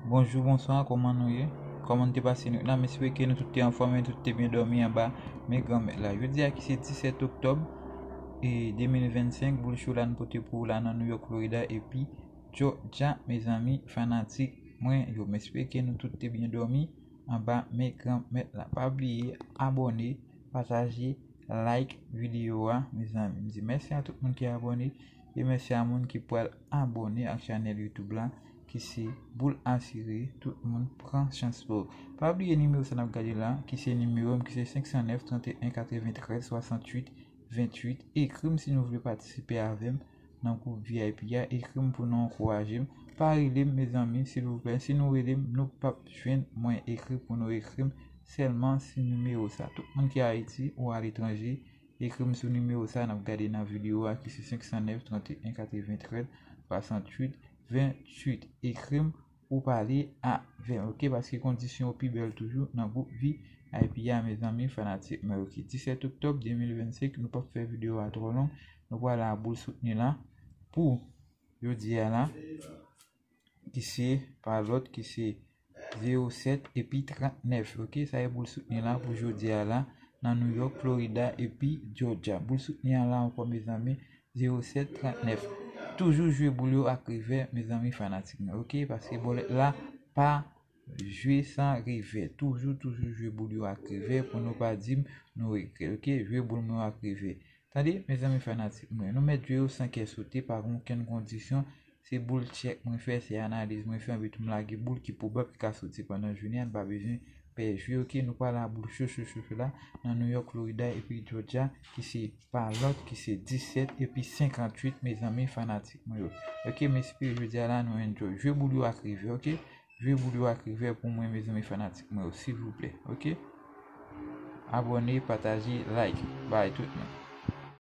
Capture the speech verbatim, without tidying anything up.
Bonjou, bonswa, kòman nou ye? Kòman nou te pase nwit la? M espere ke nou tout te anfòm e tout te byen dòmi anba men Granmèt la. Jodi a ki se disèt oktòb e de mil vennsenk, boul cho la n pote pou ou la nan New York, Florida epi Georgia, mezanmi, fanatik mwen yo. M espere ke nou tout te byen dòmi anba men Granmèt la. Pa bliye abòne, pataje, like videyo a, mezanmi. M di mèsi a tout moun ki abòne e mèsi a moun ki pral abòne ak chanèl YouTube la ki se Boul Asire. Tout moun pran chans pou ou. Pa bliye nimewo sa n ap gade la, ki se nimewo m, ki se senk san nèf, trant e en, katreventrèz, swasanntuit, venntuit. Ekri m si nou vle patisipe avè m nan gwoup V I P a. Ekri m pou nou ankouraje m. Pa rele m, mezanmi, silvouplè. Si nou rele m, nou p ap jwenn mwen. Ekri pou nou ekri m sèlman si nimewo sa. Tout moun ki Ayiti ou aletranje, ekri m sou nimewo sa n ap gade nan videyo a ki se senk san nèf, trant e en, katreventrèz, swasanntuit, venntuit. Ekri m ou pale avè m, oke? Paske kondisyon yo pi bèl toujou nan gwoup V I P a, mezanmi, fanatik mwen yo. Oke, disèt oktòb de mil vennsenk, nou p ap fè videyo a twò long. Nou pral a boul soutni la pou jodi a la, ki se pa lòt, ki se zewo sèt epi trant nèf, oke? Sa e boul soutni la pou jodi a la nan New York, Florida epi Georgia. Boul soutni a la ankò, mezanmi, zewo sèt trant nèf. Toujou jwe boul yo ak revè, mezanmi, fanatik mwen, oke? Paske bòlèt la pa jwe san revè. Toujou, toujou jwe boul yo ak revè pou nou pa di m nou regrèt, oke? Jwe boul mwen yo ak revè. Tande, mezanmi, fanatik mwen, nou mèt jwe yo san kè sote, pa gen okenn kondisyon. Se boul tchèk mwen fè, se analiz mwen fè, anpi tou m lage boul ki pwobab ki ka soti pandan jounen an, n pa bezwen pè jwe, oke? Nou pral a boul cho, cho, cho, cho la nan New York, Florida epi Georgia, ki se pa lòt, ki se disèt epi senkanntuit, mezanmi, fanatik mwen yo. Oke, m espere jodi a la nou enjoy. Jwe boul yo ak revè, oke? Jwe boul yo ak revè pou mwen, mezanmi, fanatik mwen yo, silvouplè, oke? Abòne, pataje, like. Bay tout moun.